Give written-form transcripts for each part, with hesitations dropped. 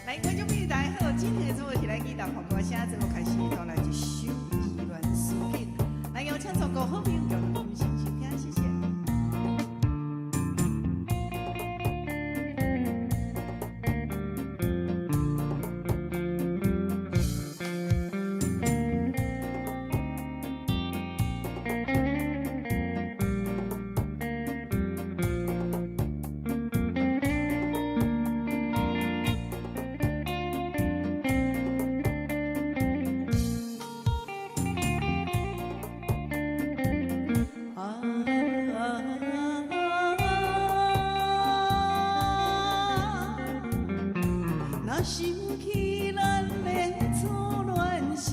來，觀眾朋友大家好，今天的節目是咱藝道放歌聲，節目開始帶來一首《意亂思景》，來邀請全國好朋友共同欣賞聽，謝謝。啊，若想起咱的初戀時，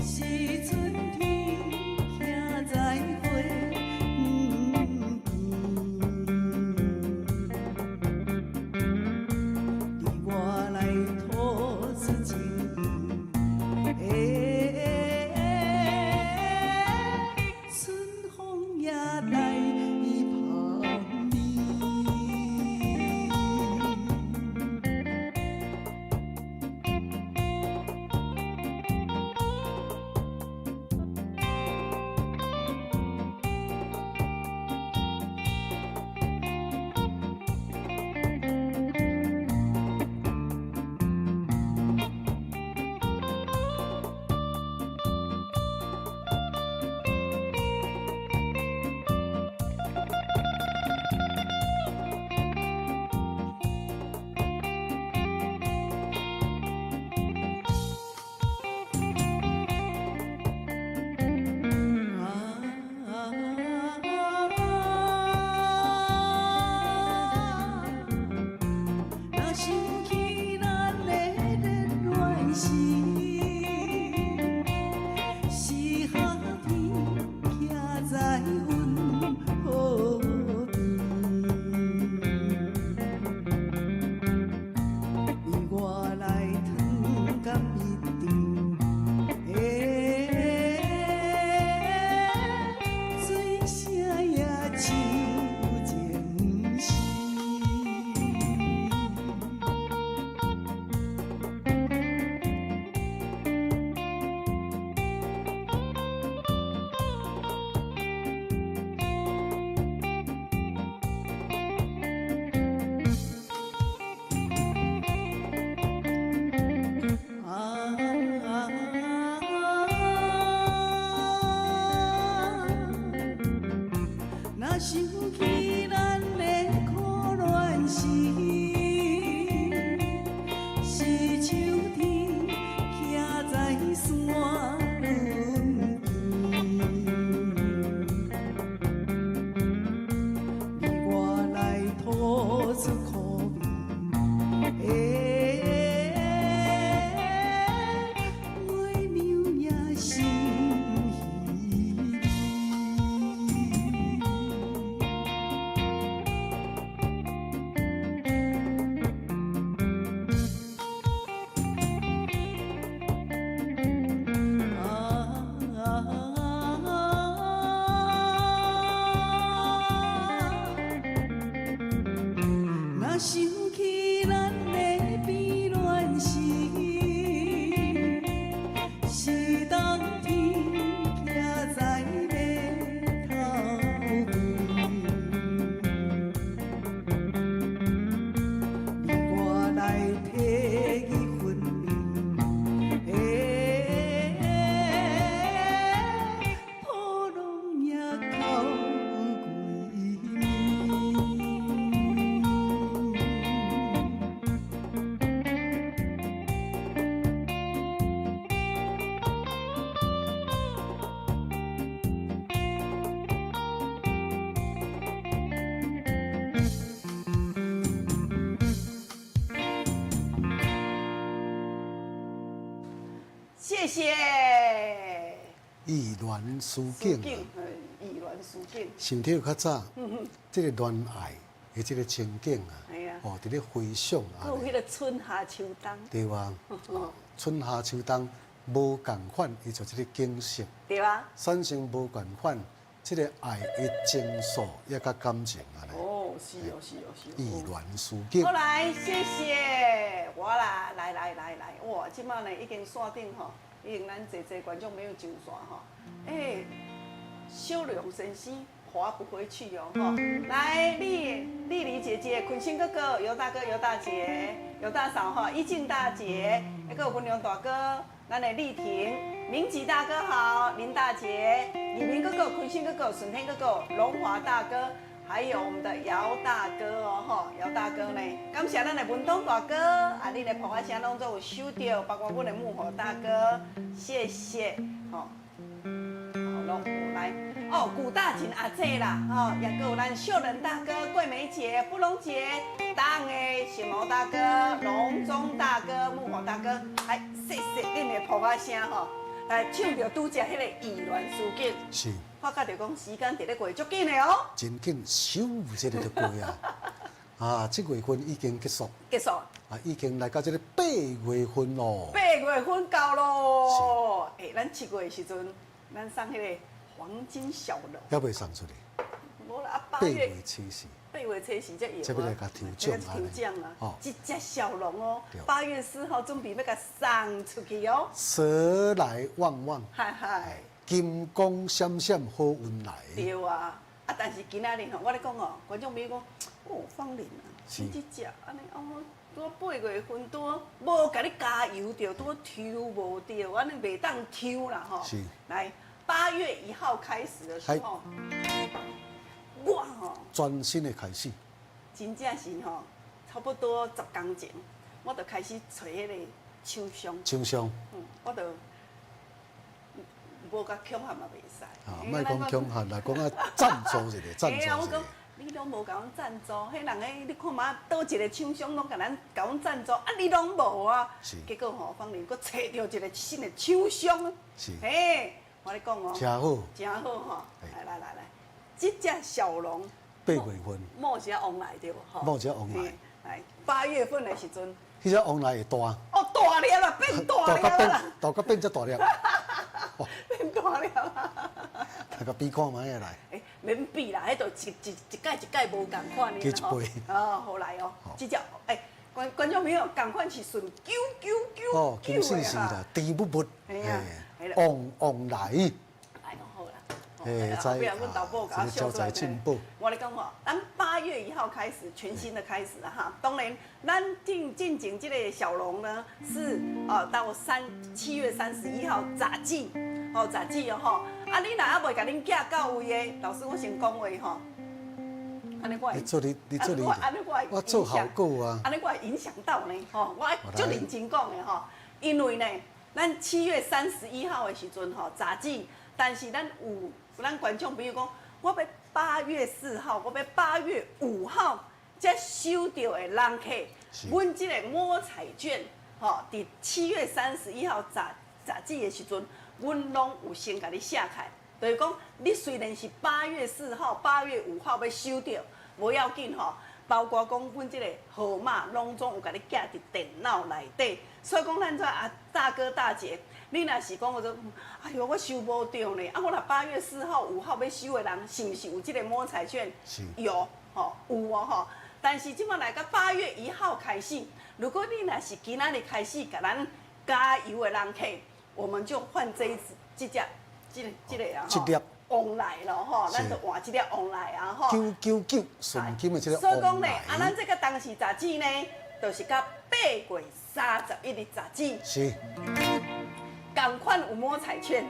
是春天徛在花園邊，你我來吐出情意，欸，春風也帶香味。啊，若想起咱的熱戀時，是夏天徛在運河邊，你我來糖佮蜜甜，欸，水聲也像情詩。啊，若想起咱的苦戀時，是秋天徛在山崙邊，你我來吐出苦味，欸，月娘也心稀微。啊，若想起咱的悲戀時，是冬天徛在碼頭邊，你我來提起分離，欸，波浪也哭幾暝。謝謝。意亂思景，意亂思景。想起較早，這個戀愛的這個情景啊，哦，佇咧回想啊。閣有彼個春夏秋冬。對啊，春夏秋冬無仝款，伊就這個景色。對啊。產生無仝款，這個愛的情愫抑佮感情按呢。哦。哦，是哦，是哦，是哦。意亂思景。好來，謝謝我啦，來來來來，哇，這擺呢已經線頂吼，已經咱濟濟觀眾朋友上線吼，欸，小龍先生划不回去哦，吼，來麗麗麗姐姐、坤星哥哥、尤大哥、尤大姐、尤大嫂哈，一靜大姐，還有文良大哥，咱的麗婷、明吉大哥好，林大姐、李明哥哥、坤星哥哥、順天哥哥、龍華大哥。還有我們的姚大哥哦，吼，姚大哥呢，感謝咱的文東大哥，啊，你的噗仔聲攏總有收著，包括阮的木火大哥，謝謝，吼，好，攏有來，哦，古大錦阿姐啦，吼，也閣有咱秀仁大哥、桂梅姐、布隆姐、當的小毛大哥、龍中大哥、木火大哥，來，謝謝恁的噗仔聲吼，來唱著拄才彼个意亂思景。是。發覺著講時間佇咧過足緊的哦。真緊，咻一下就過啊！啊，7月份已經結束。結束。啊，已經來到這個八月份咯。八月份到咯。欸，咱7月的時陣，咱送彼个黃金小龍。猶未送出去。無啦，啊八月。八月初四。八月初四才會。這欲來共抽獎啊！抽獎啊！這隻小龍哦，8月4號準備欲共送出去哦。蛇來旺旺。嗨嗨。金光閃閃，好運來。對啊，啊！但是今仔日吼，我咧講哦，觀眾朋友講，哦，芳玲啊，你這隻按呢哦，拄八月份拄無共你加油著，拄抽無著，按呢袂當抽啦吼。是。來，8月1號開始的時候，我吼全新的開始。真正是吼，差不多10工前，我就開始揣彼个廠商。廠商。嗯，我就。無共恐嚇嘛袂使。啊，莫講恐嚇啦，講啊贊助一下，贊助一下。我講你攏無共阮贊助，彼人彼你看嘛，佗一個廠商攏共咱共阮贊助，啊你攏無啊。是。結果吼，芳玲閣揣著一個新的廠商。是。嘿，我咧講哦。誠好。誠好吼，來來來來，這隻小龍。八月份。某一隻旺來對無？吼。某一隻旺來。來，八月份的時陣。彼隻旺來會大。哦，大粒啦，變大粒啦。大甲變遮大粒。變大粒啦！大家比看覓仔來。欸，免比啦，彼就一一一屆一屆無仝款的。加一倍。哦，好來哦，這隻欸，觀眾朋友，仝款是順九九九哦，金絲絲啦，甜蜜蜜，欸，旺旺來。來好啦。欸，後壁阮豆寶共我招財進寶。我咧講吼，咱8月1號開始，全新的開始哈。當然，咱進前這個小龍呢，是哦到7月31號截止，哦截止哦吼。啊，你若猶未共恁寄到位的，老師我先講話吼。按呢我你做你你做你，按呢我我做效果啊。按呢我會影響到呢，吼，我愛足認真講的吼，因為呢，咱七月三十一號的時陣吼，截止，但是咱有咱觀眾朋友講，我欲8月4號，我欲8月5號才收著的人客，阮這个摸彩券，吼，佇七月三十一號截截止的時陣，阮攏有先共你寫開，就是講，你雖然是八月四號、八月五號欲收著，無要緊吼，包括講阮這个號碼攏總有共你寄佇電腦內底，所以講咱這啊大哥大姐，你若是講我說，哎喲，我收無著呢，啊，我若八月四號、五號欲收的人，是毋是有這个摸彩券？是。有，吼，有哦吼。但是這擺來到八月一號開始，如果你若是今仔日開始共咱加油的人客，我們就換這一支這隻這個這個啊這粒旺來咯吼，咱就換這粒旺來啊吼。999純金的這個所以講呢，啊，咱這個當時截止呢，就是到8月31日截止。是。仝款有摸彩券，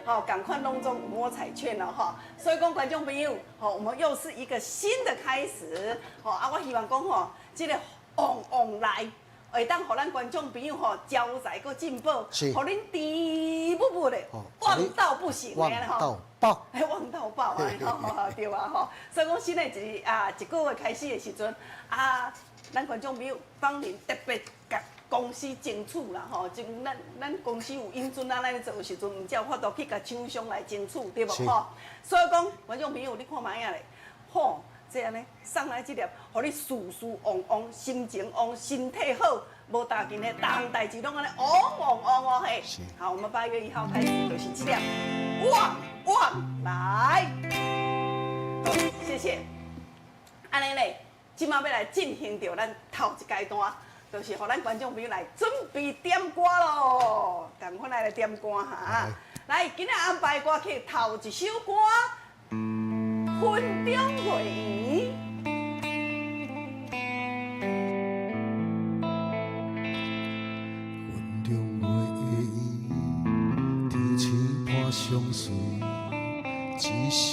吼，仝款攏總有摸彩券了吼。所以講觀眾朋友，吼，我們又是一個新的開始，吼啊，我希望講吼，這個旺旺來，會當予咱觀眾朋友吼招財閣進寶，是予恁甜蜜蜜的，旺到不行的旺到爆，哎，旺到爆啊！吼，對啊吼。所以講新的一啊一個月開始的時陣，啊，咱觀眾朋友芳玲特別共公司爭取啦吼，就咱咱公司有允准咱按呢做的時陣，毋才有法度去共廠商來爭取，對無吼？所以講，觀眾朋友，你看覓仔咧，吼，這按呢送來這粒，予你事事旺旺，心情旺，身體好，無大緊的，逐項代誌攏按呢旺旺旺哦嘿。好，我們8月1號開始就是這粒旺旺來，好，謝謝。按呢咧，這馬欲來進行著咱頭一階段，就是予咱觀眾朋友來準備點歌囉，仝款來點歌哈。來，今仔安排歌曲頭一首歌《雲中月圓》。雲中月圓，天星伴相隨，一首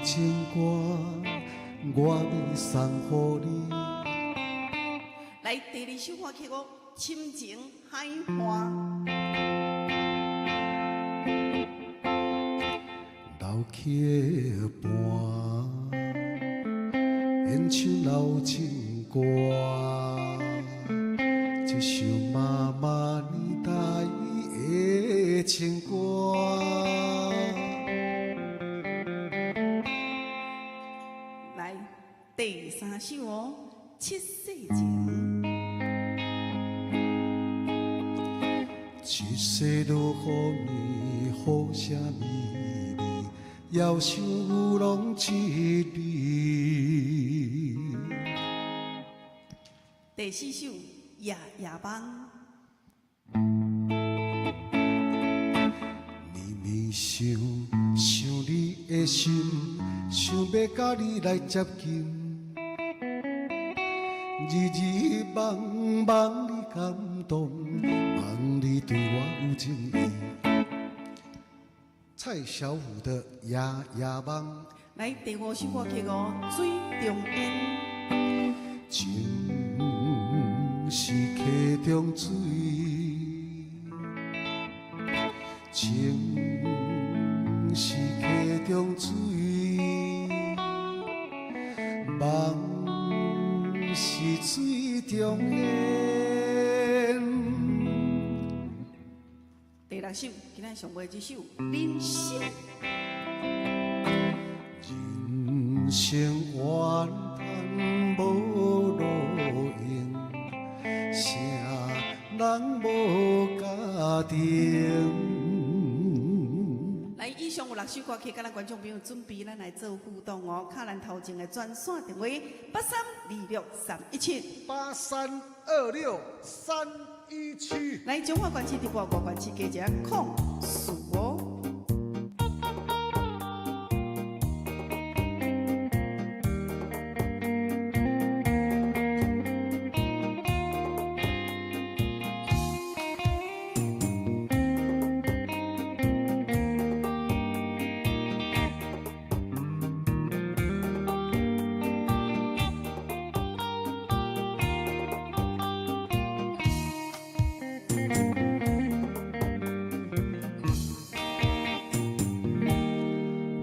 情歌，我欲送予你。來，第二首歌曲哦，《深情海岸》。老曲伴，演唱老情歌，这首妈妈年代的情歌。來，第三首哦，《七世情》。七世落雨暝，雨声微微，遥想拢一暝。第四首《夜夜夢》。暝暝想想你的心，想欲佮你來接近。日日夢夢你感動，夢你對我有情意。蔡小虎的《夜夜夢》。來，第五首歌曲哦，《水中煙》。情是溪中水，情是溪中水，夢是水中煙。第六首，今仔上尾這首《人生》。人生怨嘆無路用，啥人無家庭。來，以上有六首歌曲，佮咱觀眾朋友準備，咱來做互動哦。敲咱頭前的專線電話8326317， 8326317。來，彰化縣市直播，外縣市加一04哦。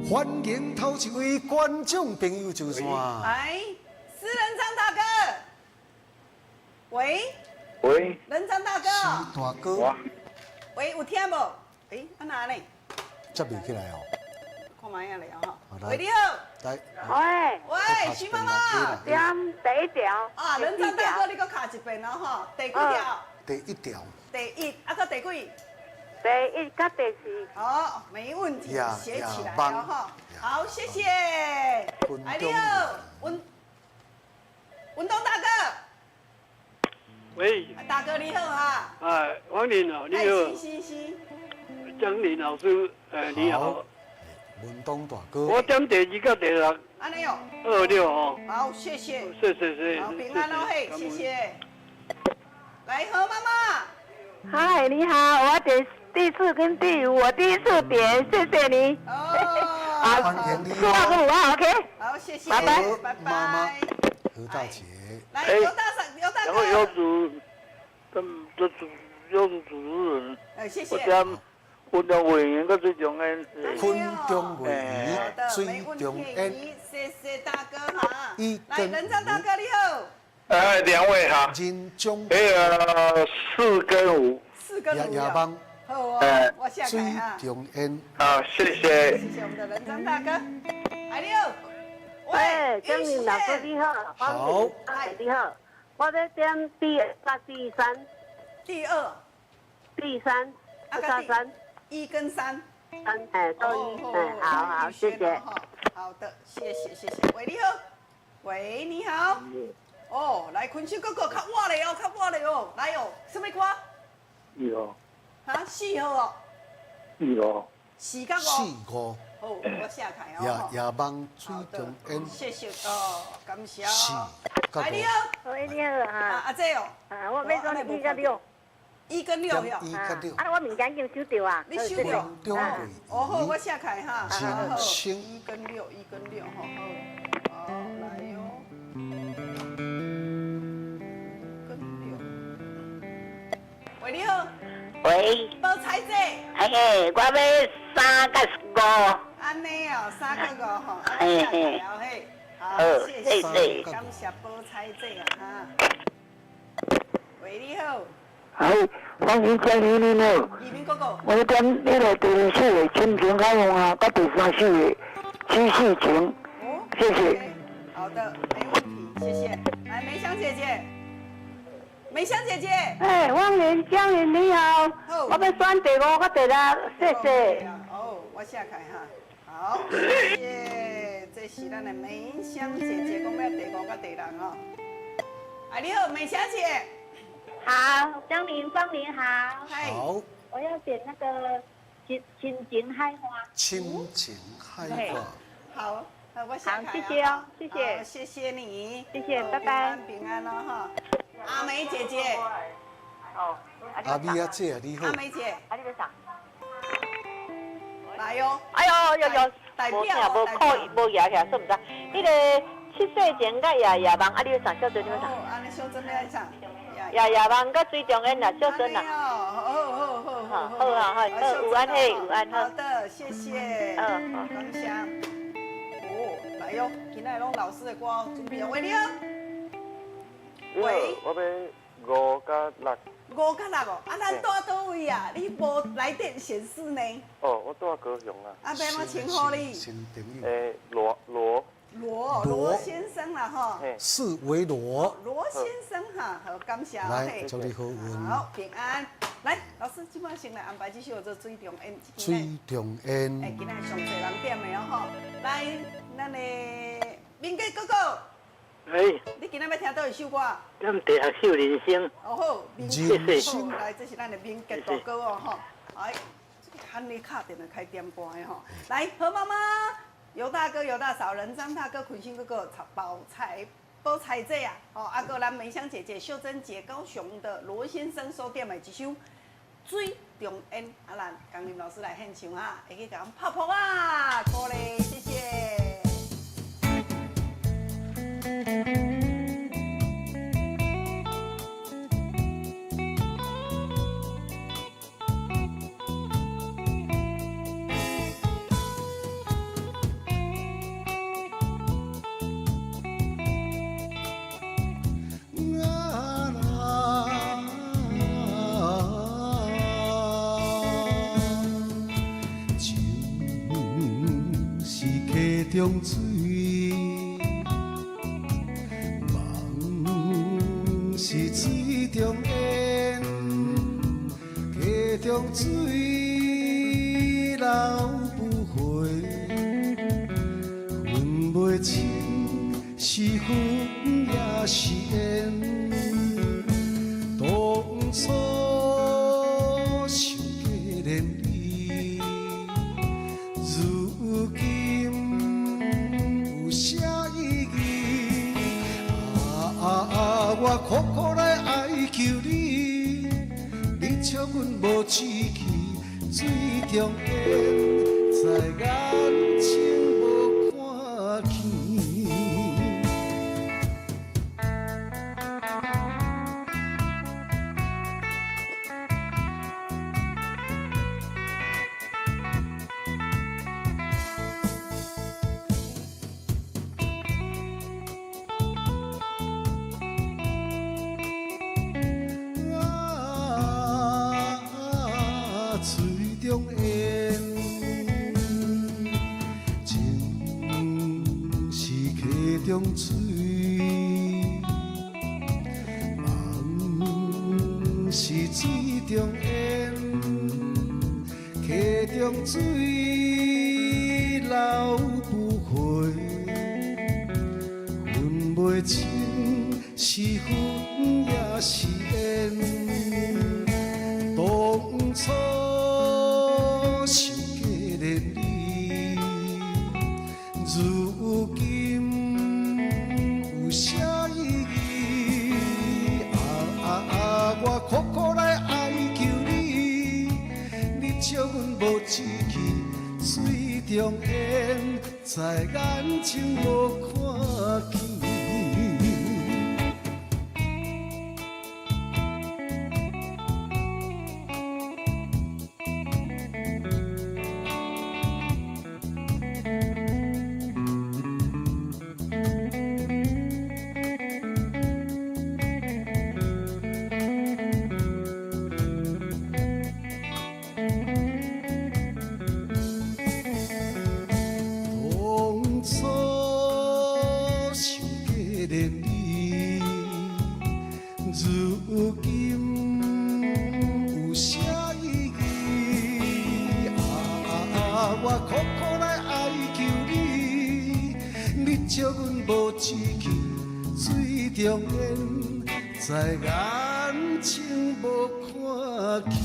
歡迎頭一位觀眾朋友上線。來，施仁章大哥，喂，喂，仁章大哥，施大哥，我喂，有聽無？欸，按怎呢？接袂起來哦。看覓仔咧吼。喂，你好。來。喂。喂，徐媽媽。點第一條。啊，仁章大哥，你閣敲一遍哦吼，第幾條？第一條。第一，啊，閣第幾？第一佮第四。好，沒問題，寫起來了哈。好，謝謝。來，你好，文文東大哥。喂。大哥你好啊。哎，王林哦，你好。是是是。江林老師，你好。文東大哥。我點第二佮第六。按呢哦。 26哦。好，謝謝。謝謝謝。好，平安哦嘿，謝謝。來，何媽媽。嗨，你好，我點第四跟第五，我第一次點，謝謝你。哦，歡迎你。 4號跟5號，OK。好，謝謝。拜拜，拜拜。何大姐。來，尤大嫂，尤大哥。兩位有主，有主主持人。哎，謝謝。我點雲中月圓佮水中煙。雲中月圓，水中煙。謝謝大哥哈。來，仁章大哥你好。哎，兩位好。人中。 4跟5。 4跟5。夜夜夢。好哦，我下台啊。水中煙。好，謝謝。謝謝我們的仁章大哥。哎，你好。喂，江玲老師你好。好。你好，我咧點第二、第三。第二。第三。二三。 1跟3。三，哎，都一，哎，好好，謝謝。好的，謝謝謝謝。喂，你好。喂，你好。哦，來坤秀哥哥，較晚咧哦，較晚咧哦，來哦，啥物歌？四號。哈，四號哦。四號。四甲五。四五。好，我寫開哦。夜夜夢水中煙。謝謝哦，感謝。四。來，你好。喂，你好啊。阿姐哦。啊，我欲選一佮六。一跟六哟。一佮六。啊，我物件已經收著啊。你收著。哦好，我寫開哈。人生。一跟六，一跟六，吼好。好，來喲。跟六。喂，你好。喂。寶彩姐。嘿，我欲三佮五。按呢哦，三佮五吼，嘿嘿，好，謝謝，感謝寶彩姐啊哈。喂，你好。哎，歡迎光臨你好。移民哥哥。我點那个第二首的《深情海岸》啊，佮第三首的《七世情》，謝謝。好的，沒問題，謝謝。來，梅香姐姐，梅香姐姐。哎，汪玲、江玲你好。我欲選第五佮第六，謝謝。哦，我寫開哈。好，謝謝。這是咱的梅香姐姐，講欲第五佮第六吼。哎，你好，美香姐。好，江玲、芳玲好。好。我要點那個親親情海岸。親情海岸。好，我寫開。好，謝謝哦，謝謝。謝謝你，謝謝，拜拜。平安咯哈。阿梅姐姐。哦。阿美阿姐你好。阿梅姐。啊，你欲啥？來喲。哎呦呦呦，代表無聽無靠無牙起來，煞毋知。彼个七世情佮夜夜夢，啊，你欲啥？小珍你欲啥？哦，按呢小珍欲啥？夜夜夢佮水中煙啦，小珍啦。哦，好好好好。好啊，好，好，有安嘿，有安好的，謝謝。嗯，感謝。哦，來喲，今仔攏老師的歌準備好。喂，你好。喂。我欲五佮六。五佮六哦，啊，咱住佗位啊？你無來電顯示呢？哦，我住高雄啊。啊，欲按怎稱呼你？欸，羅羅。羅羅先生啦，吼。四維羅。羅先生哈，好，感謝。來，祝你好運。好，平安。來，老師，這擺先來安排這首做《水中煙》。水中煙。欸，今仔上濟人點的哦，吼。來，咱的明杰哥哥。哎。你今仔欲聽佗一首歌？點第六首人生。哦好，人生。來，這是咱的明杰大哥哦，吼。哎，這個喊你敲電話開點歌的吼。來，何媽媽。尤大哥、尤大嫂、仁張大哥、坤興哥哥、寶彩、寶彩姐啊，哦，啊閣咱梅香姐姐、秀珍姐、高雄的羅先生所點的一首《水中煙》，啊，咱江林老師來獻唱啊，會去共阮拍噗啊，鼓勵，謝謝。情是溪中水，夢是水中煙，溪中水流不回，分袂清是分也是緣。當初想過連理，如今有啥意義？啊啊啊！我苦苦來哀求你，你笑阮無志氣，水中煙在眼前無看見。啊，水中煙，情是溪中水，夢是水中煙，溪中水流不回，分袂清是恨也是缘。当初想过连你，如今有啥意义？啊啊啊！我苦苦來哀求你，你笑阮無志氣，水中緣，在眼前無看見。當初想過連你，如今有啥意義？啊啊啊！我苦苦來哀求你，你笑阮無志氣，水中緣，在眼前無看見。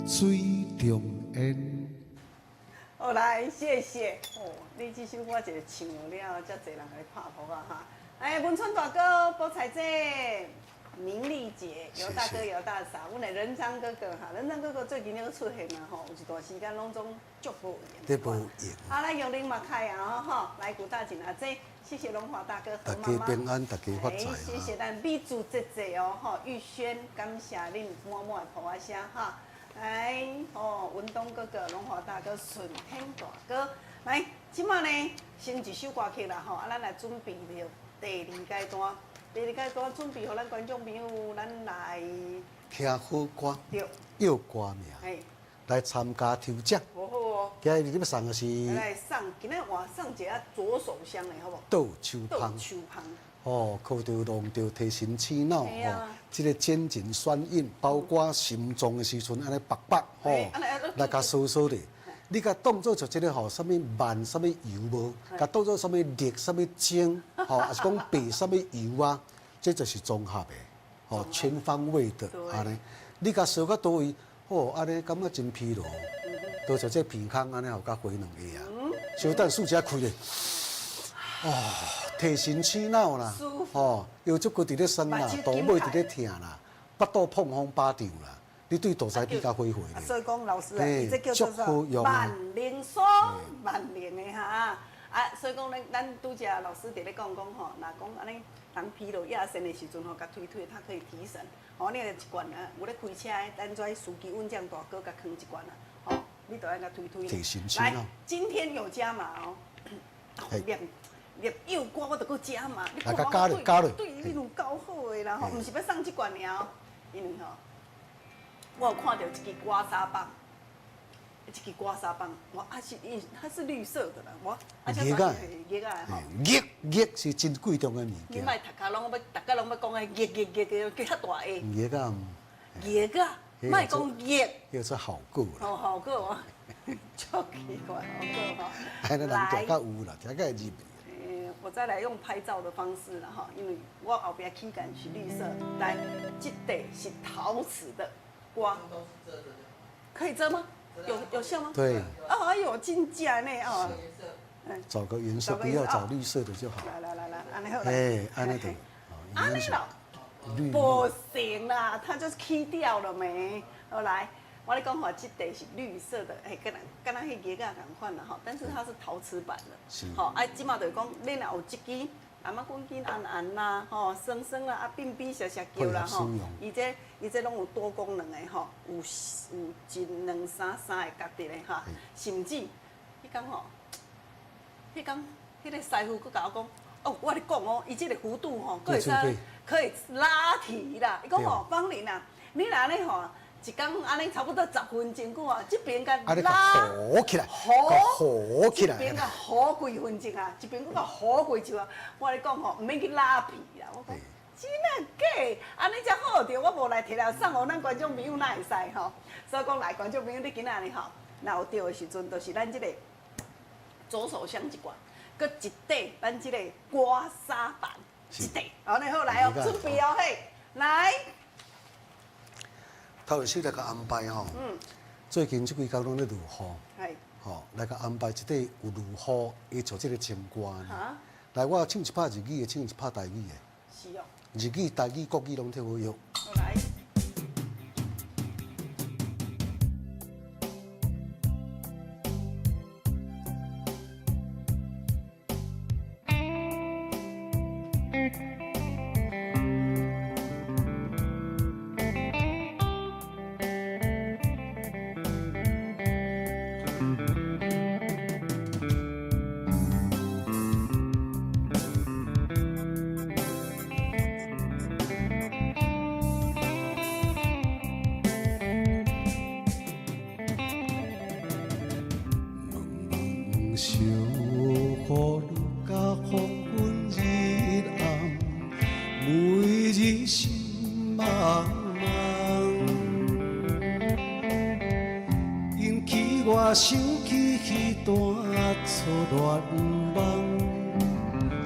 水中緣。好來，謝謝。哦，你這首歌一個唱了，遮濟人共你拍噗仔哈。哎，文春大哥，菠菜姐，明麗姐，尤大哥，尤大嫂，阮的仁章哥哥哈，仁章哥哥最近又出現啦吼，有一段時間攏總足無閒。對無閒。好，來玉玲嘛開啊吼，來古大錦阿姐，謝謝龍華大哥和媽媽。大家平安，大家發財。謝謝咱美珠姐姐哦吼，玉軒，感謝恁滿滿的噗仔聲哈。來，哦，文東哥哥、龍華大哥、順天大哥，來，這馬呢，先一首歌曲啦吼，啊，咱來準備著第二階段，第二階段準備予咱觀眾朋友，咱來聽好歌，對，叫歌名，來參加抽獎。好好哦。今日你欲送的是？來送，今仔換送一下左手香的，好無？倒手香。倒手香。哦，靠著弄著提神醒腦，吼，這个肩頸酸硬，包括心臟的時陣，按呢縛縛，吼，來共掃掃咧。你共當做就這个吼，啥物慢，啥物油無？共當做啥物綠，啥物精，吼，抑是講白啥物油啊？這就是綜合的，吼，全方位的，按呢。你共掃到佗位，吼，按呢感覺真疲勞，多像這鼻孔按呢，予較花兩下啊。小等數一下開咧，哦。提神醒腦啦，吼，腰脊骨佇咧酸啦，肚尾佇咧疼啦，腹肚膨風巴脹啦，你對肚仔比較火火咧。所以講老師啊，伊這叫做啥？萬靈梳，萬靈的哈。啊，所以講咱咱拄才老師佇咧講講吼，若講按呢人疲勞亞身的時陣吼，共推推，它可以提神。吼，你若一罐啊，有咧開車的，咱這司機穩將大哥共囥一罐啊，吼，你就愛共推推。提神醒腦。來，今天有加碼哦，兩。入幼歌我著閣加碼，你來，加落加落，對，你有夠好的啦吼，毋是欲送這罐爾哦，因為吼，我有看著一支刮痧棒，一支刮痧棒，我啊是伊，它是綠色的啦，我啊葉仔，葉仔吼，玉玉是真貴重的物件。你莫讀甲攏欲，逐家攏欲講彼玉玉玉玉較大个。葉仔，葉仔，莫講玉。叫做效果啦。哦，效果哦，足奇怪，效果吼。哎，咱人聽較有啦，聽較會入。我再來用拍照的方式啦，哈，因為我後壁起桿是綠色，來，這塊是陶瓷的刮，可以遮嗎？有效嗎？對。哦，哎呦，真正呢哦。找個顏色，不要找綠色的就好。來來來來，按呢好。哎，按呢對。按呢咯。不行啦，它就是起掉了沒？好來。我咧講吼，這塊是綠色的，欸，敢若敢若彼葉仔仝款啦吼，但是它是陶瓷版的，吼，啊，這馬就是講，你若有這支，阿媽講緊按按啦，吼，酸酸啦，啊，變變澀澀叫啦，吼，伊這伊這攏有多功能的吼，有有一兩三三个角佇咧哈，甚至彼工吼，彼工彼个師傅閣共我講，哦，我咧講哦，伊這个弧度吼，閣會使可以拉提啦，伊講吼，芳玲啊，你若按呢吼。一工按呢差不多10分钟久啊，這邊共啊，你拉，共好起來，共好起來。這邊共好幾分鐘啊，這邊閣共好幾首啊。我共你講吼，毋免去拉皮啦。我講真啊假？按呢才好著，我無來提來送予咱觀眾朋友，哪會使吼？所以講來觀眾朋友，你今仔日吼，若有著的時陣，就是咱這個左手相一罐，閣一塊咱這個刮痧板一塊。好，你好來哦，準備哦嘿，來。頭一首來共安排吼，最近這幾工攏咧落雨，吼，來共安排一塊有落雨會做這個情歌。來，我唱一拍日語的，唱一拍台語的。是哦。日語、台語、國語攏聽好用。來。濛小雨落甲黄昏日暗，每日心茫茫。引起我想起彼段初恋梦，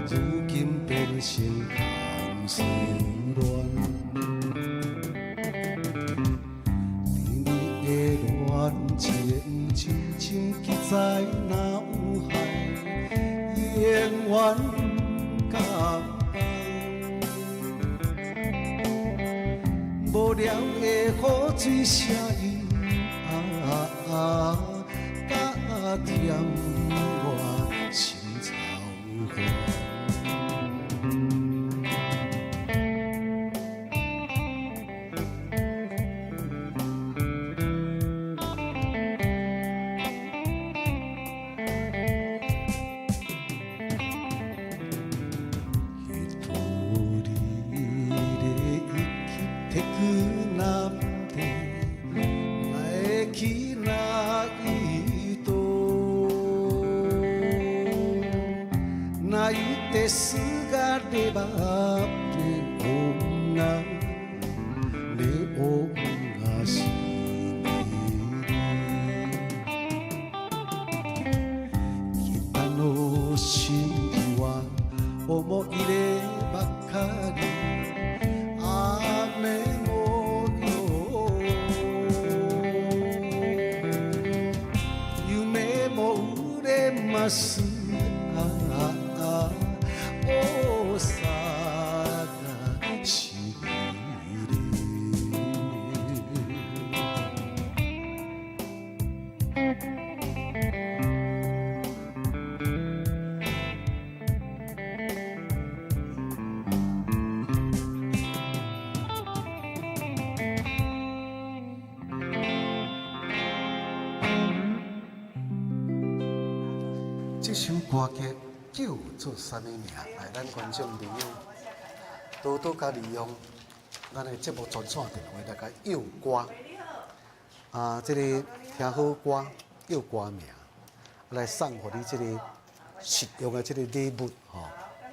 如今變成空思恋。甜蜜的戀情，深深記在腦海，永遠不敢放。無聊的雨水聲音啊，加添我心操煩。一人で生きてくなんてできないと泣いてすがればネオンがネオンがしみる北の真珠は思い入ればかり雨模様夢も売れますああ大阪しびれ。這首歌曲叫做啥物名？來，咱觀眾朋友多多共利用咱的節目專線電話來共約歌。啊，這個聽好歌，約歌名，來送予你這個實用的這個禮物吼。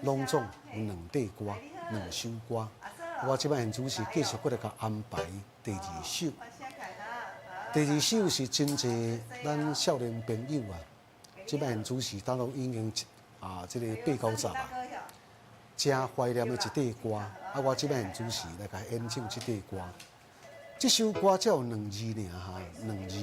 攏總有兩塊歌，兩首歌。我這擺現主是繼續閣來共安排第二首。第二首是真濟咱少年朋友啊，這擺現主時當攏已經啊，這個八九十啊，誠懷念的一塊歌。啊，我這擺現主時來共演唱這塊歌。這首歌才有兩字爾哈，兩字。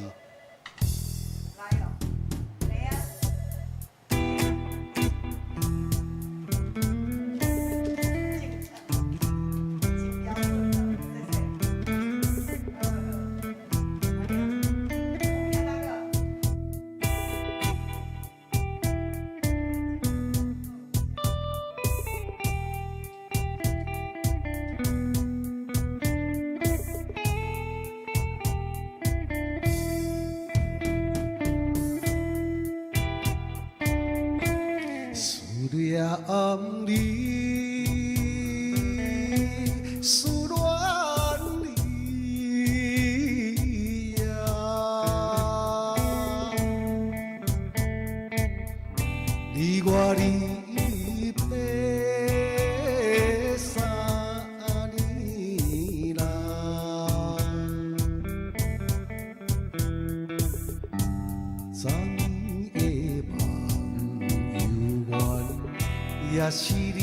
思念你，思戀你，你我離別3年啦。昨暝的夢猶原，也是你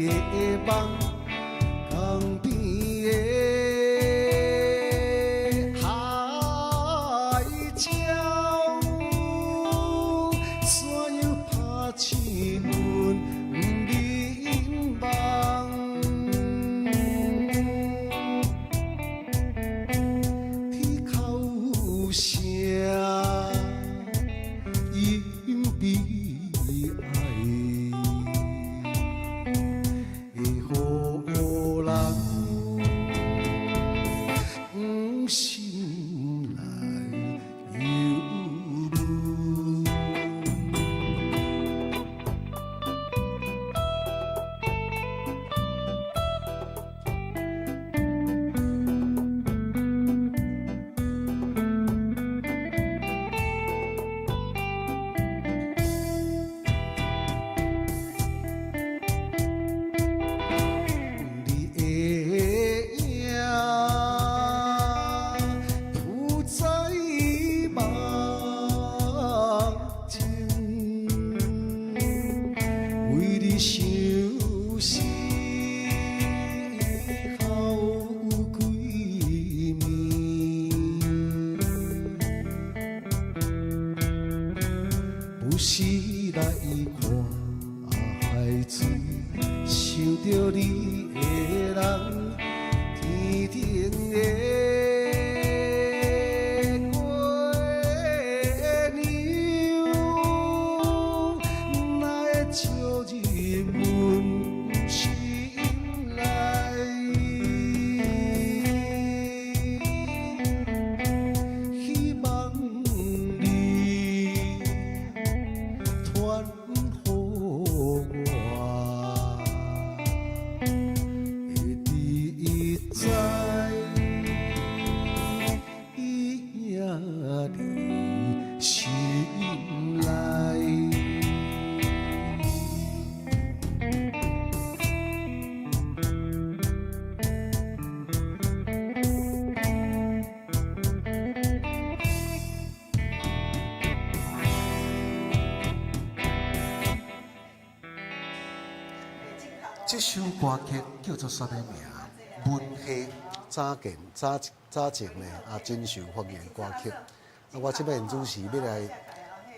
的夢，江邊的海鸟，怎樣拍醒阮眠夢？天口聲因悲哀，會予人心內憂悶。你的影浮在夢中，為你相思好幾暝。不時來看海水，想著你的人，天頂的月娘，哪會照入阮心內？希望你傳予我，會知伊影佇心內。這首歌曲叫做啥物名？文戲早見早早前呢，啊，真受歡迎的歌曲。啊，我這擺主持欲來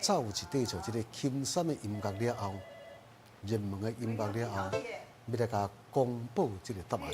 走一塊做這个輕鬆的音樂了後，熱門的音樂了後，欲來共公布這个答案。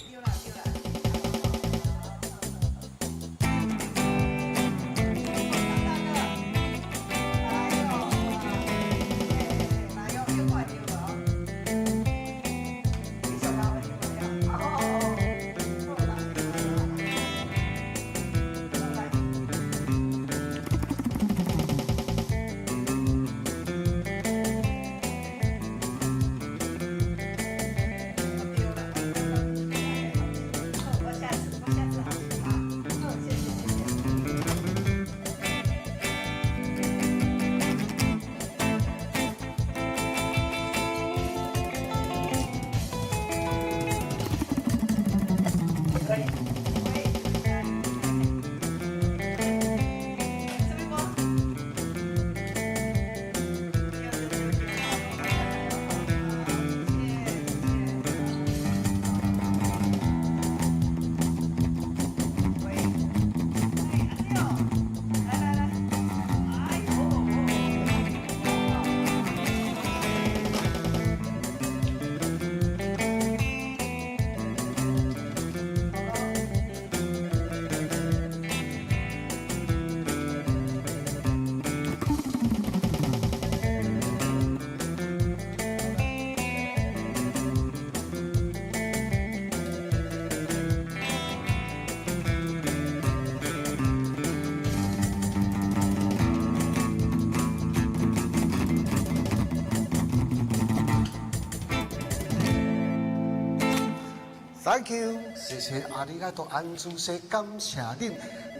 Thank you，謝謝ありがとう安主席，感謝恁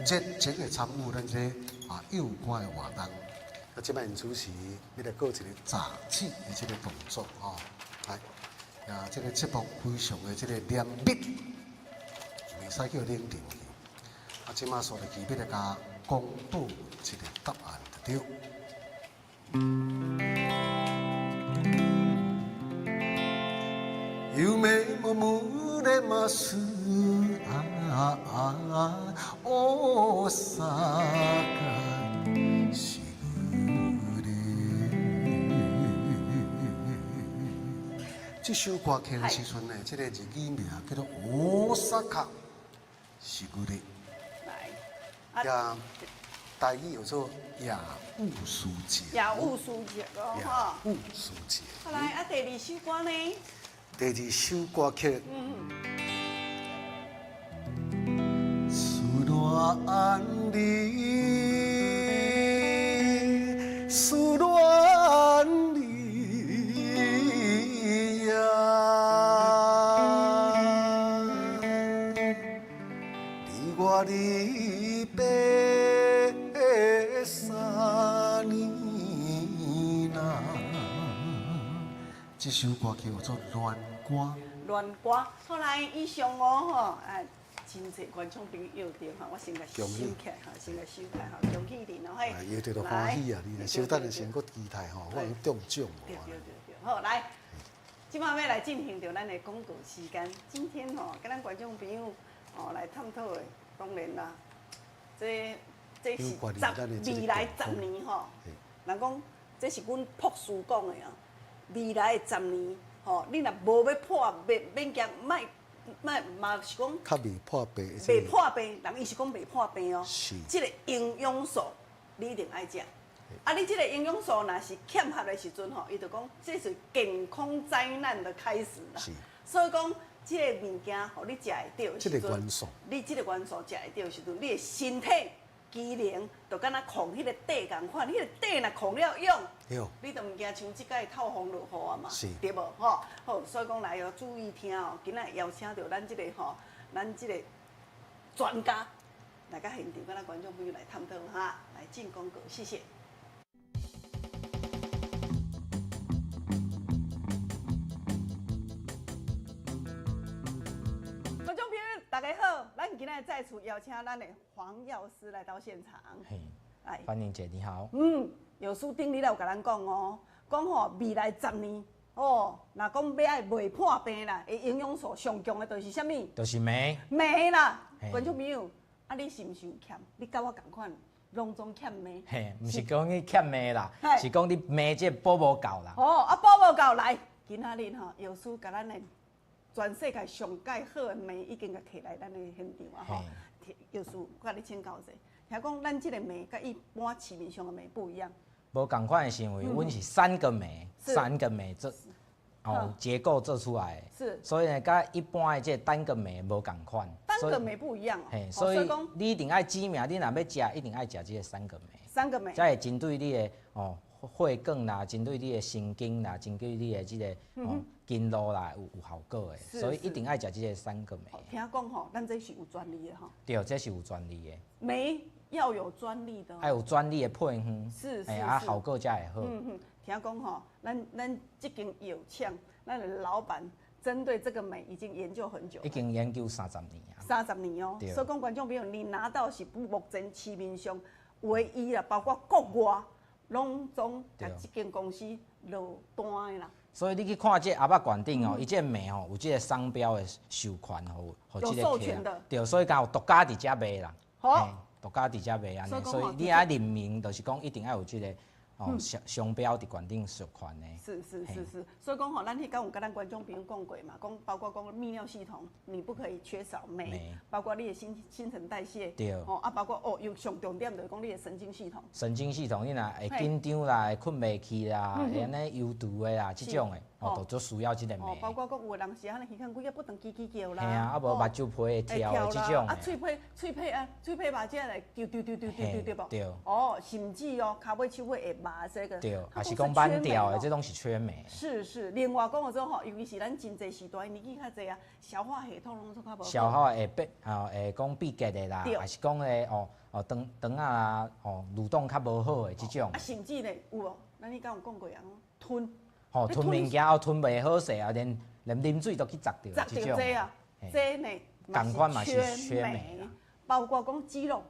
熱情的參與咱這个有關的活動。啊，這擺𪜶主持欲來過一個紮鐵的這個動作吼，來，啊，這個節目非常的這個嚴密，袂使叫冷場去。啊，這擺煞落去欲來共公布一個答案就對。夢も濡れます啊啊大阪時雨れ。這首歌曲的時陣呢，這個日語名叫做大阪時雨れ。來，啊，台語叫做雅物書節。雅物書節哦，雅物書節。好來，啊，第二首歌呢？第二首歌曲。思恋你，思戀你呀，你我離別三年啦。這首歌叫做《戀歌》。戀歌，後來以上哦吼，啊，真濟觀眾朋友對吼，我先共收起來吼，先共收起來吼，恭喜你哦嘿。搖著就歡喜啊！你若小等下先閣期待吼，我中獎無對對對對，好來，這擺欲來進行著咱的廣告時間。今天吼，佮咱觀眾朋友哦來探討的，當然啦，這這是十未來十年吼，人講這是阮博士講的啊，未來的十年吼，你若無欲破，免免驚，莫莫嘛是講較袂破病，袂破病，人伊是講袂破病哦。是。這個營養素你一定愛食。啊，你這個營養素若是欠缺的時陣吼，伊就講這是健康災難的開始啦。是。所以講，這個物件予你食會著的時陣，這個元素，你這個元素食會著的時陣，你的身體機能就敢若控彼個底仝款，彼個底若控了勇，你就毋驚像這擺透風落雨啊嘛，對無吼？好，所以講來哦，注意聽哦，今仔邀請著咱這個吼，咱這個專家來到現場，佮咱觀眾朋友來探討哈，來進廣告，謝謝。觀眾朋友，大家好，咱今仔再次邀請咱的黃藥師來到現場。嘿，來，芳玲姐你好。嗯，藥師頂日有共咱講哦，講吼未來十年哦，若講欲愛袂破病啦，的營養素上強的就是啥物？就是鎂。鎂啦，觀眾朋友，啊你是毋是有欠？你佮我仝款，攏總欠鎂。嘿，毋是講你欠鎂啦，是講你鎂這補無夠啦。哦，啊補無夠，來，今仔日吼，藥師共咱的全世界上蓋好的鎂已經共提來咱的現場啊吼。藥師，我共你請教者，聽講咱這個鎂佮一般市面上的鎂不一樣。無仝款的是因為阮是三個鎂，三個鎂做哦結構做出來的。是。所以呢，佮一般的這個單個鎂無仝款。單個鎂不一樣哦。嘿，所以你一定愛指名，你若欲食，一定愛食這個三個鎂。三個鎂。才會針對你的哦血管啦，針對你的神經啦，針對你的這個哦筋路啦，有有效果的。所以一定愛食這個三個鎂。聽講吼，咱這是有專利的吼。對，這是有專利的。鎂要有專利的。愛有專利的配方。是是。啊，效果才會好。嗯嗯，聽講吼，咱咱這間藥廠，咱的老闆針對這個鎂已經研究很久。已經研究30年啊。30年哦，所以講觀眾朋友，你拿到是目前市面上唯一啦，包括國外攏總共這間公司落單的啦。所以你去看這盒仔館頂哦，伊這個鎂吼有這個商標的授權，予予這個客。對，所以講有獨家佇遮賣啦。好。獨家佇遮賣按呢，所以你愛認明，就是講一定愛有這個哦商商標佇館頂授權的。是是是是，所以講吼，咱彼工有佮咱觀眾朋友講過嘛，講包括講泌尿系統，你不可以缺少鎂，包括你的新新陳代謝，對，吼啊，包括哦，有上重點就是講你的神經系統。神經系統，你若會緊張啦，會睏袂去啦，會按呢憂愁的啦，這種的，哦，就足需要這個鎂。哦，包括講有的人是按呢耳孔鬼仔不斷吱吱叫啦。嘿啊，啊無目睭皮會跳的這種。啊，喙皮喙皮啊，喙皮目這來丟丟丟丟丟丟對無？對。哦，甚至哦，跤尾手尾會麻。嘛，這個對，它也是都講挽缺掉的，鎂哦這攏是缺鎂。是是，另外講的這吼，尤其是咱真濟時代年紀較濟啊，消化系統攏總較無好。消化會變吼，會講閉結的啦，還是講咧哦哦腸腸仔啊哦蠕動較無好的這種。啊，甚至咧有無？咱你敢有講過啊？吞。吼，吞物件哦，吞袂好勢啊，連連啉水都去砸著。砸著這啊，這呢仝款嘛是缺鎂啦。包括講肌肉。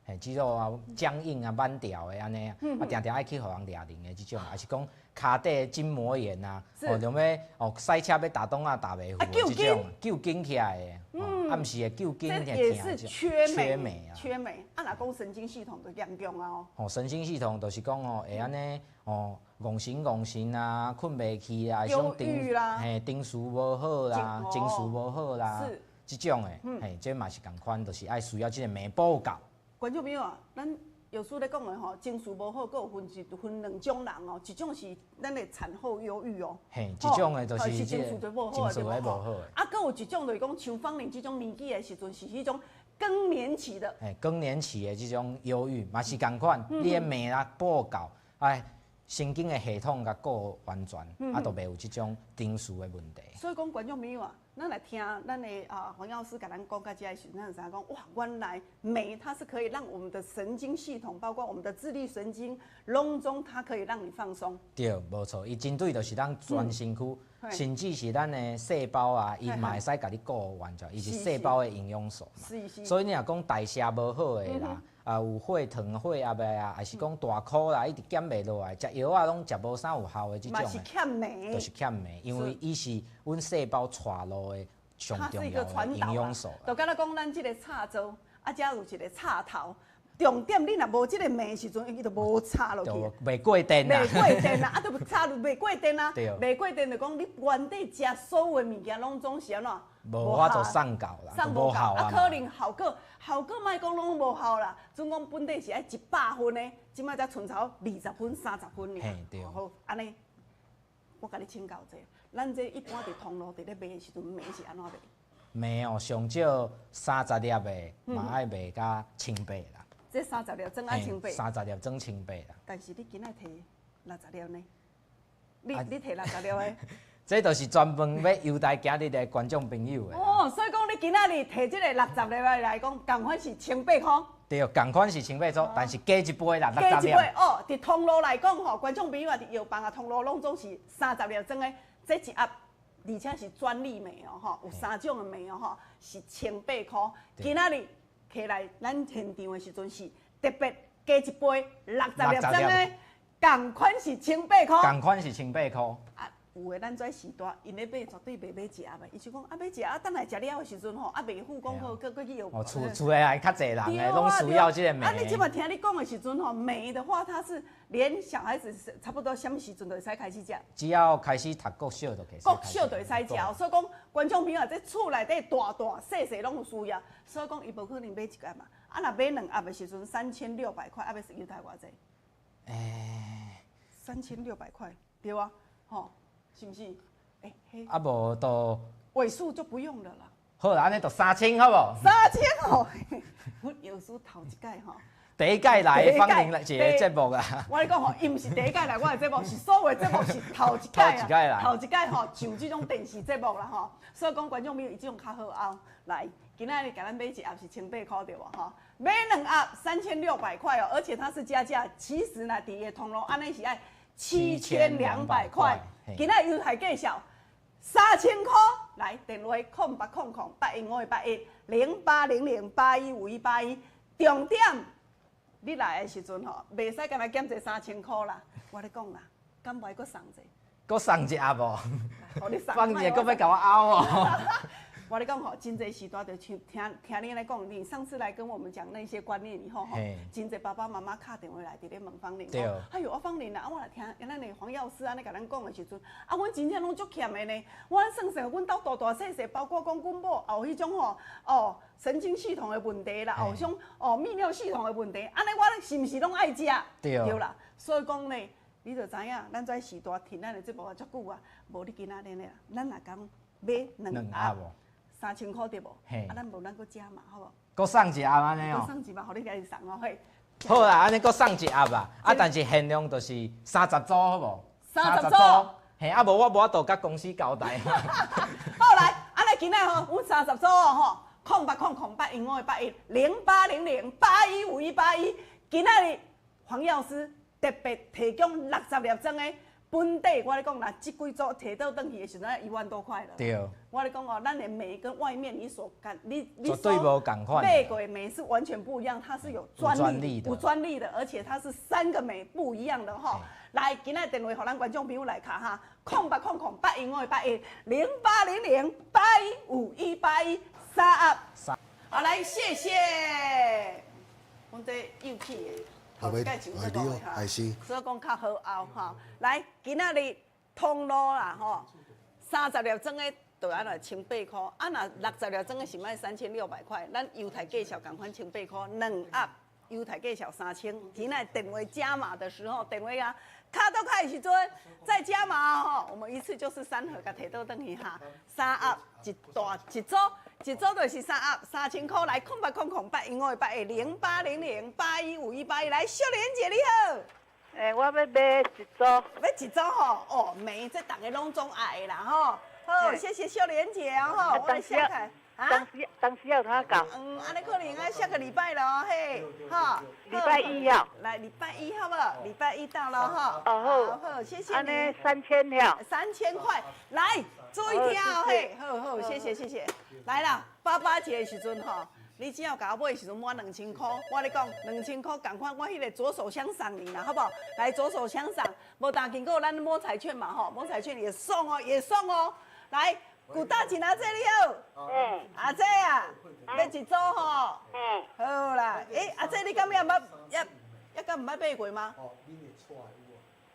嘿，肌肉啊僵硬啊、挽掉的按呢，啊，定定愛去予人掠零的這種，還是講跤底的筋膜炎啊，哦，像欲哦賽車欲踏擋仔踏袂赴的這種，揪筋起來的，啊，毋是會揪筋這也是缺鎂啊，缺鎂。啊，若講神經系統就嚴重啊哦。哦，神經系統就是講哦，會按呢哦，戇神戇神啊，睏袂去啊，憂鬱啦，嘿，情緒無好啦，情緒無好啦，這種的，嘿，這嘛是仝款，就是愛需要這個鎂補夠。觀眾朋友啊，咱藥師咧講的吼，情緒無好，閣有分一分兩種人哦，一種是咱的產後憂鬱哦，嘿，一種的就是情緒就無好，情緒無好的。啊，閣有一種就是講像芳玲這種年紀的時陣，是彼種更年期的。嘿，更年期的這種憂鬱嘛是仝款，你的鎂啊補夠，哎，神經的系統共顧完全，啊，就袂有這種情緒的問題。所以講，觀眾朋友啊，咱來聽咱的啊黃藥師共咱講到這的時陣，咱就知影講哇，原來鎂它是可以讓我們的神經系統，包括我們的自律神經，攏總它可以讓你放鬆。對，無錯，伊針對就是咱全身軀，甚至是咱的細胞啊，伊嘛會使共你顧完全，伊是細胞的營養素嘛。所以你若講代謝無好的啦，啊有血糖、血壓的啊，還是講大箍啦，一直減袂落來，食藥仔攏食無啥有效的這種的，是欠鎂，就是欠鎂，因為伊是阮細胞帶路的上重要的營養素。就敢若講咱這個插座，啊，遮有一個插頭，重點你若無這個鎂時陣，伊就無插落去，袂過電啦，袂過電啦，啊，就插入袂過電啦，袂過電就講你原底食所有的物件攏總是按怎？無法度送到啦，送無到啊，可能效果效果莫講攏無效啦，準講本底是愛100分的，這擺才賰20分、30分爾。對。好，按呢，我共你請教者，咱這一般佇通路佇咧賣的時陣，鎂是按怎賣？鎂哦，上少30粒的，嘛愛賣甲1800啦。這30粒裝愛1800。30粒裝1800啦。但是你今仔提60粒呢？你你提60粒的？這就是專門欲優待今日的觀眾朋友的。哦，所以講你今仔日提這個60粒來講，仝款是1800箍。對，仝款是1800箍，但是加一倍啦，加一倍哦。佇通路來講吼，觀眾朋友啊，佇藥房啊，通路攏總是30粒裝的，這一盒，而且是專利鎂哦，吼，有三種的鎂哦，吼，是1800箍。今仔日摕來咱現場的時陣是特別加一倍，60粒裝的，仝款是1800箍。仝款是1800箍。有的咱這時代，𪜶咧買絕對袂買一盒的，伊就講啊買一盒，啊等來食了的時陣吼，啊袂赴講好，閣閣去藥哦，厝厝內還較濟人的，攏需要這個鎂。啊，你這擺聽你講的時陣吼，鎂的話，它是連小孩子差不多啥物時陣就會使開始食。只要開始讀國小就可以。國小就會使食，所以講觀眾朋友，這厝內底大大細細攏有需要，所以講伊無可能買一盒嘛。啊，若買兩盒的時陣，3600塊，啊，欲優待偌濟？3600塊，對啊，吼。是毋是？欸，啊無就尾數就不用了啦。好啦，按呢就3000好無？3000哦，阮藥師頭一屆吼，第一屆來芳玲一個節目啊。我咧講吼，伊毋是第一屆來我的節目，是所有的節目是頭一屆啊。頭一屆吼上這種電視節目啦吼，所以講觀眾朋友伊這種較好後來，今仔日共咱買一盒是1800箍對無吼？買兩盒3600塊哦，而且它是加價，其實呢，佇伊的通路按呢是愛7200塊。今仔優待介紹3000箍，來電話0800 815 81 0800 8151 81。重點，你來的時陣吼，袂使干焦減這3000箍啦。我咧講啦，敢袂閣送一個？閣送一盒無？予你送。放一個閣欲共我拗哦。我咧講吼，真濟時代就像聽聽你來講，你上次來跟我們講那些觀念以後吼，真濟爸爸媽媽敲電話來，佇咧問芳玲，哎喲，我芳玲啊，我來聽咱的黃藥師按呢共咱講的時陣，啊，阮真正攏足欠的呢。我算算，阮兜大大細細，包括講阮某也有彼種吼，哦，神經系統的問題啦，有種哦泌尿系統的問題，按呢我是毋是攏愛食？對啦，所以講呢，你就知影，咱這時代聽咱的節目也足久啊，無你今仔日呢，咱若講買兩盒。3000箍對無？啊，咱無咱閣加碼，好無？閣送一盒按呢哦。閣送一盒，予你家己送哦，嘿。好啦，按呢閣送一盒啊，啊，但是限量就是三十組，好無？三十組。嘿，啊無我無法度佮公司交代。好來，按呢今仔吼，阮三十組哦吼，0800 008 1581，0800815181。今仔日黃藥師特別提供60粒裝的。本底我咧講啦，這幾組提倒轉去的時陣，1萬多塊了。對。我咧講哦，咱的鎂跟外面你所感，你絕對無仝款。買過的鎂是完全不一樣，它是有專利的，有專利的，而且它是3個鎂不一樣的吼。來，今仔電話予咱觀眾朋友來敲哈，0800 005 1581，0800815181，三盒。好，來，謝謝。阮這有氣的。頭一擺像這個哈，所以講較好熬哈。來，今仔日通路啦吼，30粒裝的就按怎1800塊，啊若60粒裝的是賣3600塊。咱猶太介紹仝款1800塊，兩盒猶太介紹3000。今仔電話加碼的時候，電話啊卡到開的時陣再加碼吼，我們一次就是3盒，共提倒轉去哈，3盒一大一組。一組就是3盒，3000塊來，0800 005 81，0800815181來，秀蓮姐你好。欸，我要買一組。買一組吼，哦，梅這逐个攏總愛的啦吼。好，謝謝秀蓮姐哦吼，我來下台。啊？當時要他搞。嗯，按呢可能愛下個禮拜咯，嘿，哈。禮拜一要。來，禮拜一好不好？禮拜一到了哈。哦好，好，謝謝你。按呢3000了。 3000塊，來，注意聽哦，嘿，好好，謝謝謝謝。來啦，爸爸節的時陣吼，你只要共我買的時陣滿2000塊，我咧講2000塊仝款，我彼個左手相賞你啦，好不好？來，左手相賞，無當經過咱摸彩券嘛吼，摸彩券也送哦，也送哦。來，古大姐阿姐你好，阿姐啊，欲一組吼，好啦，欸，阿姐你敢猶捌，猶敢毋捌買過嗎？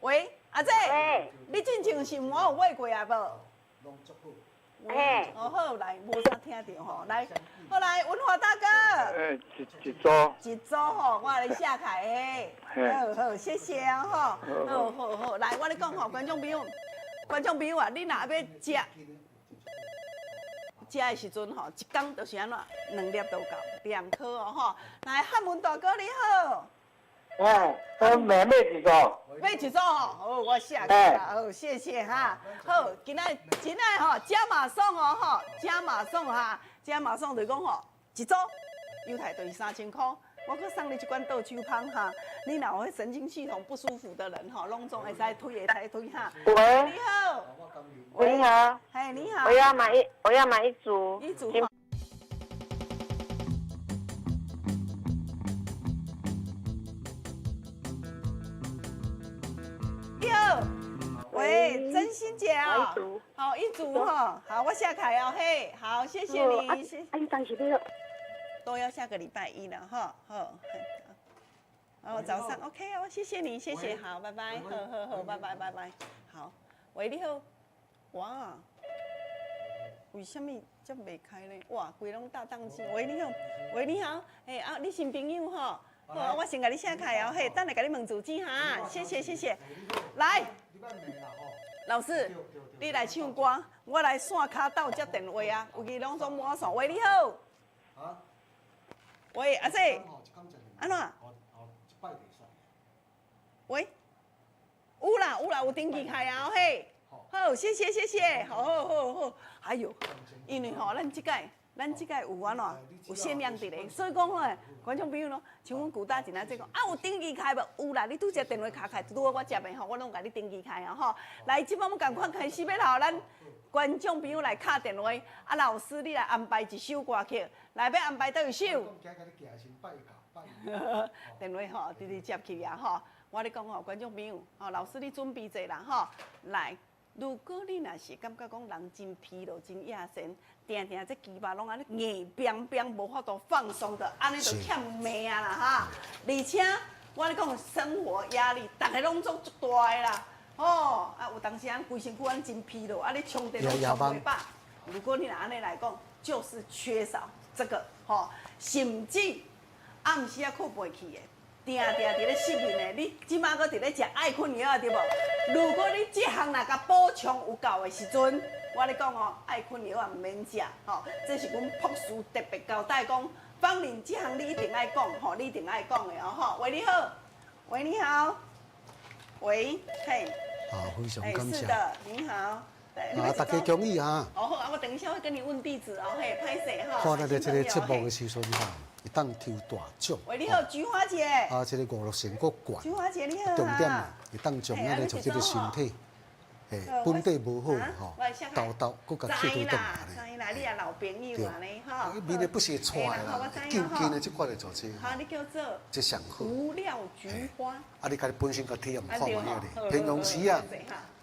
喂，阿姐，你進前是毋有買過啊無？嘿，哦好，來，無啥聽著吼，來，好來，文華大哥，欸，一組，一組吼，我來寫開的，好好，謝謝啊吼，好好好，來，我咧講吼，觀眾朋友，觀眾朋友啊，你若欲食，食的時陣吼，一工就是按怎，2粒都夠，2顆哦吼。來，漢文大哥你好。哎，我買一組。買一組吼，好，我寫起來，好，謝謝哈。好，今仔今仔吼加碼送哦吼，加碼送哈，加碼送就是講吼，一組猶太就是3000塊，我閣送你一罐倒手芳哈。你若有彼神經系統不舒服的人吼，攏總會使推會使推哈。喂，你好。喂，你好。嘿，你好。我要買一組。一組。喂，真心姐啊，好一組哈，好，我下凱哦，嘿，好，謝謝你，謝。都要下個禮拜一了哈，好，哦，早上 OK 哦，謝謝你，謝謝，好，拜拜，好好好，拜拜拜拜，好，喂，你好，哇，為什麼這袂開呢？哇，規攏大當機，喂，你好，喂，你好，哎啊，你新朋友哈，好，我先共你寫開哦，嘿，等下共你問住址哈，謝謝謝謝，來。老師，你來唱歌，我來線跤鬥接電話啊！有其攏總滿線。喂，你好。喂，阿姐，按怎？喂，有啦有啦，有登記開啊嘿。好，謝謝謝謝，好好好好。哎喲，因為吼，咱這屆有按怎有限量佇咧，所以講吼，觀眾朋友咯，像阮古大前仔這講，啊有登記開無？有啦，你拄則電話敲開，拄好我接的吼，我攏共你登記開啊吼。來，這擺阮仝款開始欲來予咱觀眾朋友來敲電話，啊老師你來安排一首歌曲，來欲安排佗一首？電話吼，直直接去啊吼。我咧講吼，觀眾朋友，吼老師你準備者啦吼，來。如果你若是感覺講人真疲勞、真厭神，定定這肌肉攏按呢硬繃繃，無法度放鬆的，按呢就欠命啊啦哈！而且我咧講生活壓力，逐个攏總足大的啦，吼啊有當時按規身軀按真疲勞，啊你充電攏充袂飽。如果你若按呢來講，就是缺少這個吼，甚至暗時仔睏袂去的。定定佇咧失眠的，你這馬閣佇咧食愛睏藥對無？如果你這項若共補充有夠的時陣，我咧講哦，愛睏藥也毋免食吼。這是阮博士特別交代講，芳玲這項你一定愛講吼，你一定愛講的哦吼。喂，你好，喂，你好，喂，嘿，啊，非常感謝。是的，你好。啊，大家恭喜哈！哦好，啊，我等一下會跟你問地址哦，嘿，歹勢哈。看咱的這個節目的時陣吼，會當抽大獎。喂，你好，菊花姐。啊，這個娛樂成果懸。菊花姐你好。重點啊，會當將咱的做這個身體，本底無好吼，豆豆閣共去除轉來。知啦，你也老朋友啊呢，吼。面的不是出來啦，就近的這款來做這。好，你叫做。這上好。無料菊花。啊，你家己本身個體驗看覓咧？平常時啊，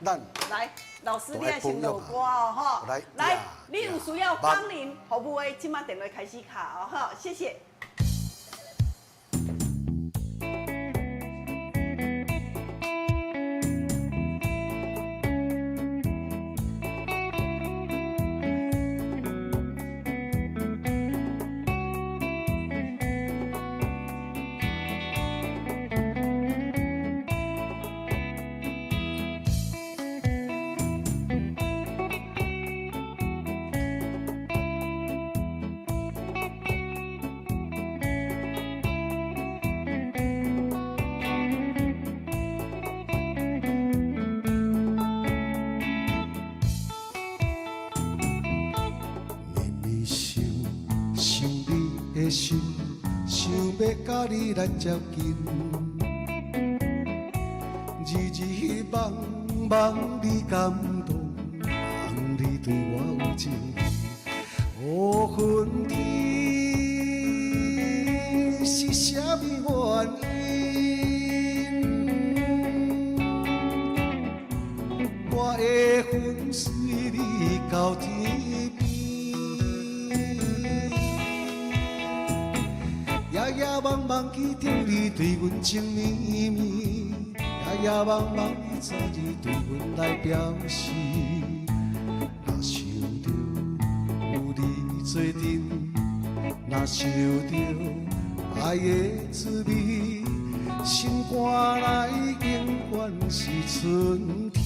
咱來，老師你愛先落歌哦，吼。來，來，你有需要芳齡服務的，這馬電話開始敲哦，吼，謝謝。心想欲佮你來接近，日日茫茫你感動，望你對我有情意。哦，分天是啥物原因？我會魂隨你到天邊。夜夜茫茫記著你對阮情綿綿，夜夜茫茫你早日對阮來表示。若想著有你做陣，若想著愛的滋味，心肝內永遠是春天。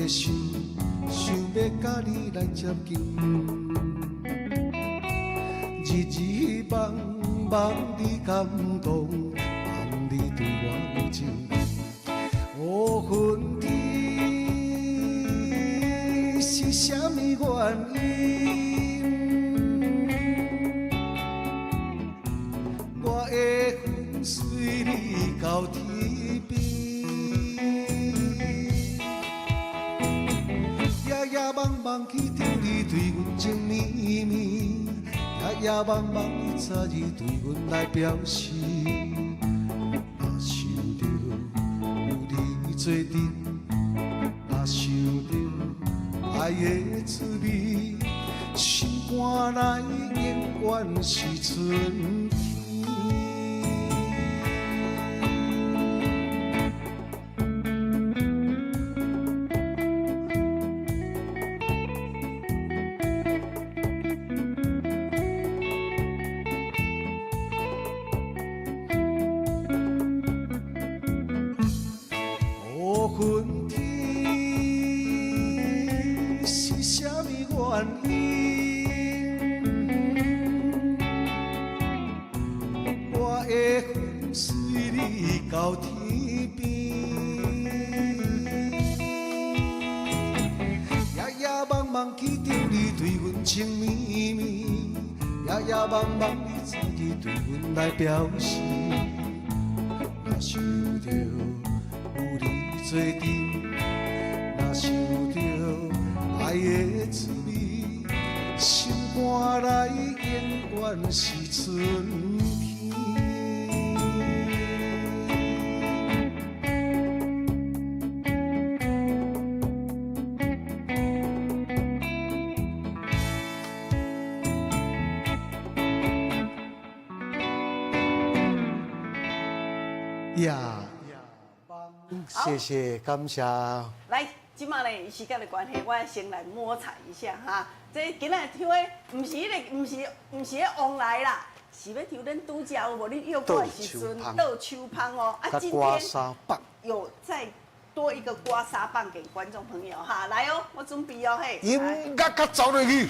心想欲佮你來接近，日日茫茫你感動，望你對我有情意。哦，分天是啥物原因？我會魂隨你到天邊。夜夜茫茫記著你對阮情綿綿，夜夜茫茫你早日對阮來表示。若想著有你做陣，若想著愛的滋味，心肝內永遠是春天。分天是啥物原因？我會魂隨你到天邊。夜夜茫茫記著你對阮情綿綿，夜夜茫茫你早日對阮來表示。若想著有你做陣，若想著愛的滋味，心肝內永遠是春天。夜夜茫。謝謝，感謝。來，這馬呢時間的關係，我先來摸彩一下哈。這今仔抽的毋是彼個，毋是彼旺來啦，是欲抽恁拄才有無？恁約我的時陣倒手芳哦。啊，今天有再多一個刮痧棒給觀眾朋友哈，來哦，我準備哦嘿。音樂較走落去。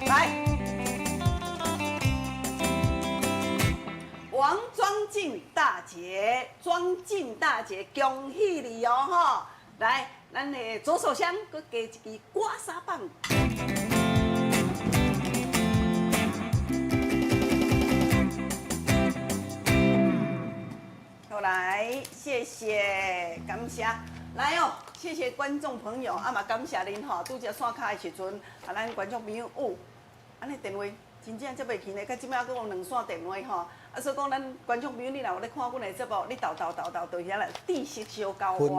來，王莊靜大姐，莊靜大姐，恭喜你哦！吼，來，咱的左手箱閣加一支刮痧棒。好來，謝謝，感謝，來哦，謝謝觀眾朋友，啊嘛感謝恁吼，拄才線卡的時陣，啊咱觀眾朋友哦，按呢電話真正接袂起呢，到這擺閣有兩線電話吼，啊所以講咱觀眾朋友，你若有咧看阮的節目，你沓沓沓沓到遐來知識相交換，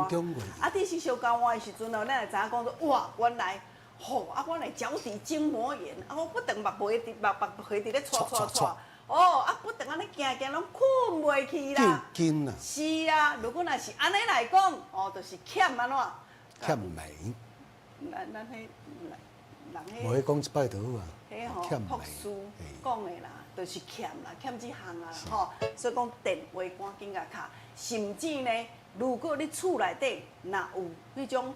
啊知識相交換的時陣哦，咱會知影講說哇，原來吼啊，我來腳底筋膜炎，啊我不斷目皮佇目目皮佇咧搓搓搓。哦，啊，不斷按呢行行，攏睏袂去啦。是啊，如果若是按呢來講，哦，就是欠按怎？欠眉。咱彼人彼。無彼講一擺就好啊。彼吼，博士講的啦，就是欠啦，欠這項啊，吼。所以講電話趕緊共敲，甚至呢，如果你厝內底若有彼種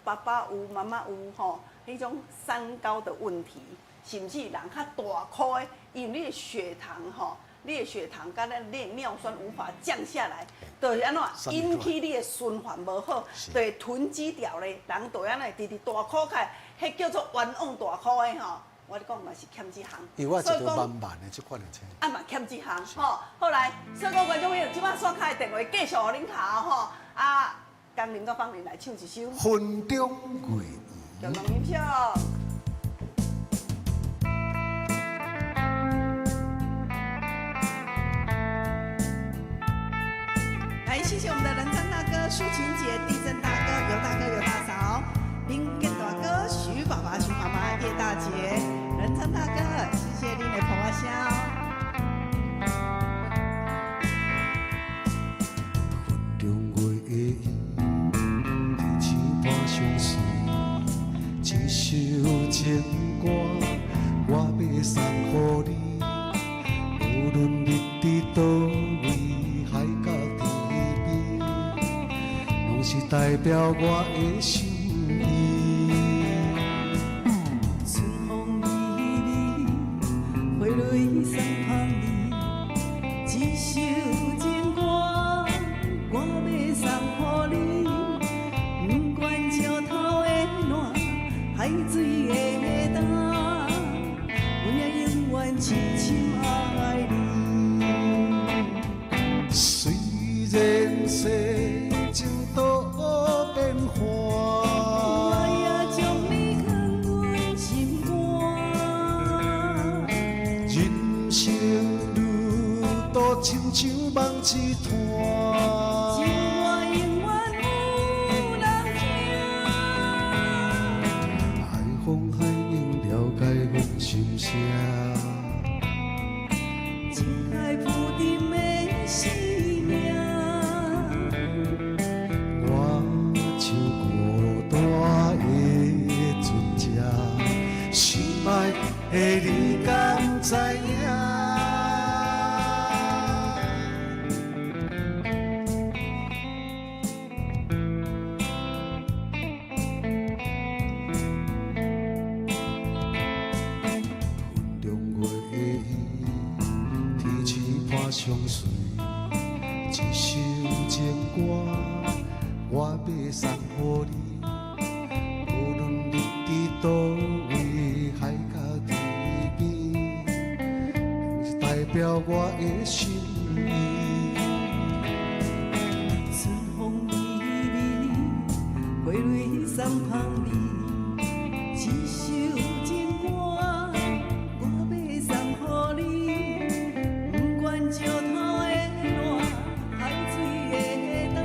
爸爸有、媽媽有吼，彼種三高的問題，甚至人較大顆的。因為你的血糖吼，你的血糖佮咱你的尿酸無法降下來，就是按怎引起你的循環無好，就會囤積掉咧，人就按呢直直大箍開，彼叫做冤枉大箍的吼。我咧講嘛是欠這項，因為我一個慢慢的這款的車，啊嘛欠這項吼。後來，所以講觀眾朋友，這擺線卡的電話繼續予恁敲吼。啊，江林佮芳玲來唱一首《雲中月圓》，共欣賞。來，謝謝我們的人張大哥、舒琴姐、地震大哥、尤大哥、尤大嫂、林建大哥、徐爸爸、徐媽媽、葉大姐、人張大哥，謝謝你的捧我笑。雲中月圓，天星伴相隨，一首情歌，我欲送予你，無論你佇佗位，海角天邊，攏是代表我的心意。春風微微，花蕊送芳你，一首情歌，我欲送予你。不管石頭的爛，海水的干，阮也永遠深深愛你。雖然世情多變幻，我也將你囥阮心肝。人生旅途親像夢一團，情歌永遠有人聽。海風海湧了解阮心聲。情海浮沉的生命。我像孤單的船隻，心愛的你敢知影？雲中月圓，天星伴相隨，一首情歌，我欲送予你。無論你佇佗位，海角天邊，攏是代表我的心意。春風微微，花蕊送芳你，一首情歌，我欲送予你。不管石頭的爛，海水的干，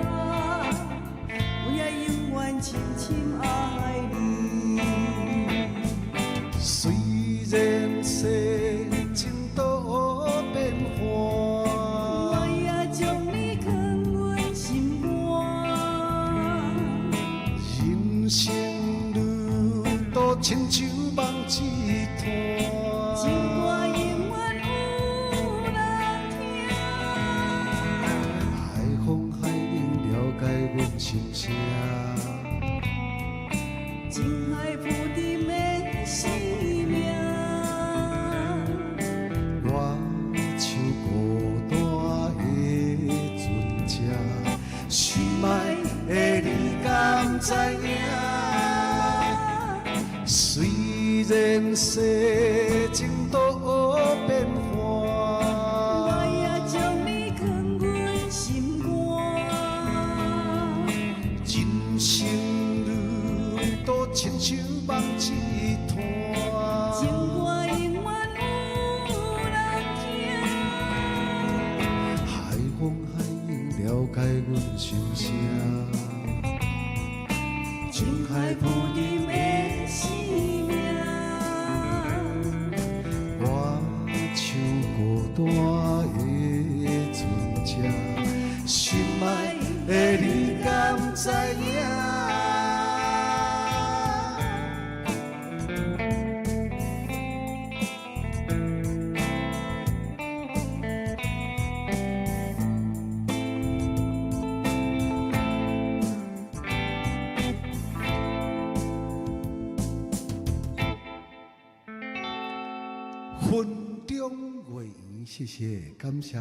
親像夢一團。情歌永遠有人聽。海風海浪了解阮心聲。情海浮沉的生命。我唱孤單的船隻，心愛的你敢知影？雖然世情多變幻，我也將你囥阮心肝。人生旅途親像夢一團。情歌永遠有人聽。海風海湧了解阮心聲。情海浮沉的生命。我唱孤單的船隻，心愛的你敢知影？分中月圓，謝謝，感謝。